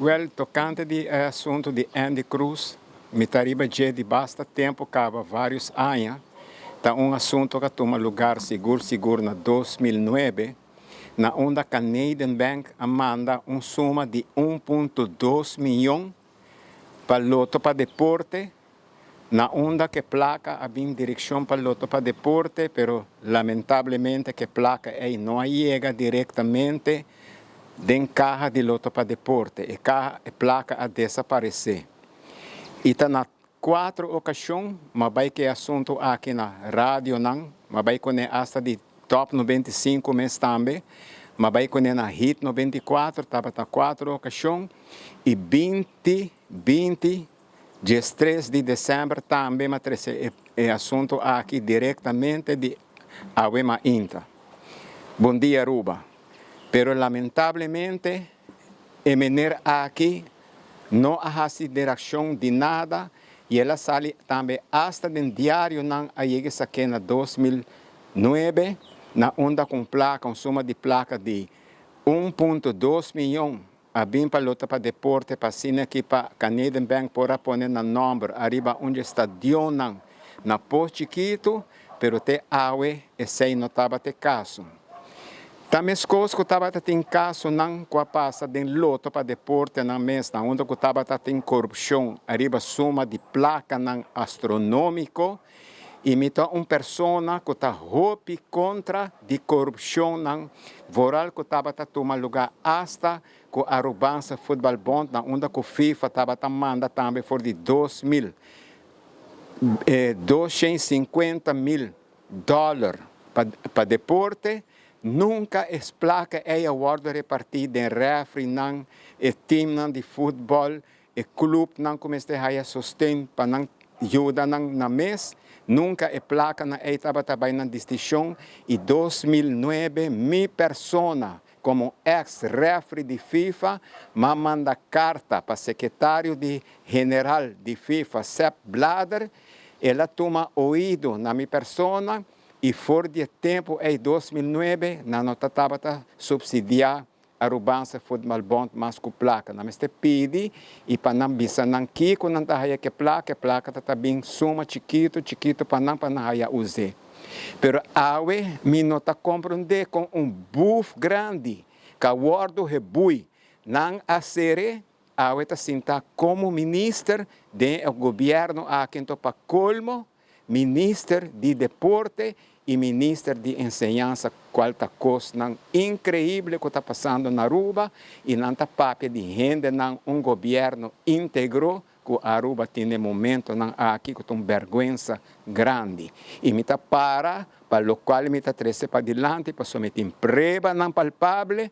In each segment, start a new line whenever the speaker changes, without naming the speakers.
Wel, tocante di e asunto di Andy Cruz, mi ta riba dje di basta tempo caba, varios aña. Ta un asunto cu a tuma lugar sigur sigur na 2009, na unda Canadian Bank a manda un suma di 1.2 miyon pa Lotto pa Deporte, na unda cu placa a bin direccion pa Lotto pa Deporte, pero lamentablemente cu placa ey no a yega directamente den caha di Lotto pa Deporte. E caha, e placa a desaparece. Y ta na cuatro ocasion m'a bay cu e asunto aki na radio nan, m'a bay cune hasta di Top 95 mes tambe, m'a bay cune na Hit 94, tabata cuatro ocasion, y 20, 20, 13 di december tambe m'a trece e asunto aki directamente di AWEMainta, Bon Dia Aruba. Pero lamentablemente e meneer aki no a haci reaccion di nada y el a sali tambe hasta den diario nan a yega esaki na 2009, na unda cu placa, un suma di placa di 1.2 miyon a bin pa Lotto pa Deporte, pa asina aki pa Canadian Bank por a pone nan nomber ariba un stadion nan na Pos Chikito, pero te awe esey no tabata e caso. Tambe cos cu tabata tin caso nan cu a pasa den Lotto pa Deporte nan mes, na unda cu tabata tin corupcion ariba suma di placa nan astronomico, y mi ta un persona cu ta hopi contra di corupcion nan, vooral cu tabata tuma lugar hasta cu Arubaanse Voetbalbond, na unda cu FIFA tabata manda tambe for di 2000 250 mil dollar pa deporte. Nunca e placa ey a wordo reparti den referee nan, e team nan di futbol, e club nan cu mester haya sosten pa nan yuda nan na mes. Nunca e placa nan ey tabata bay na distincion. Y 2009 mi persona como ex-referee di FIFA m'a manda carta pa secretario di general di FIFA, Sepp Blatter. El a tuma oido na mi persona y for di tempo ey 2009 nan no tabata subsidia Arubaanse Voetbalbond mas cu placa. Nan mester pidi y pa nan bisa nan kico nan ta haya cu placa, placa ta bin suma chikito chikito pa nan haya use. Pero awe mi no ta comprende cu un boef grandi cu a wordo rebui nan a sere awe ta sinta como minister di gobierno aki, anto pa colmo minister di deporte y minister di enseñansa, cual ta cos nan increibel cu ta pasando na Aruba, y nan ta papia di hende nan un gobierno integro cu Aruba tin e momento nan aki, cu un berguensa grandi. Y mi ta para pa locual mi ta trece pa dilanti, pa mi tin prueba nan palpable,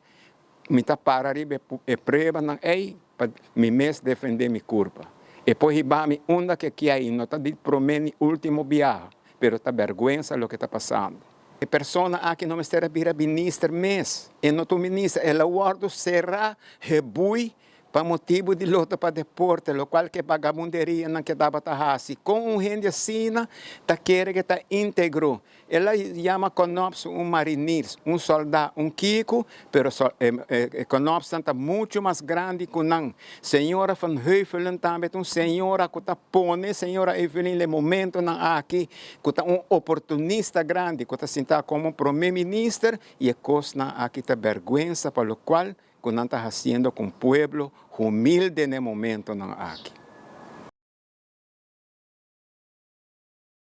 mi ta para riba e prueba nan ey pa mi mes defende mi curpa. E por hiba mi unda cu kier, no ta di prome ni ultimo biaha, pero ta berguensa loke ta pasando. E persona aki no mester bira minister mes, e no ta minister, el a wordo sera rebui pa motibo di Lotto pa Deporte, locual cu vagabunderia nan cu tabata hasi. Cu un hende asina ta kere cu ta integro. El a yama Knops un mariniers, un soldado, un kiko, pero so, Knops ta mucho mas grandi cu nan. Señora van Heuvelen tambe, un señora cu ta pone, señora Evelyn, e momento nan aki, cu ta un oportunista grandi, cu ta sinta como prome minister, y e cos nan aki ta berguensa pa locual cu nan ta haciendo cu pueblo humilde na e momento nan aki.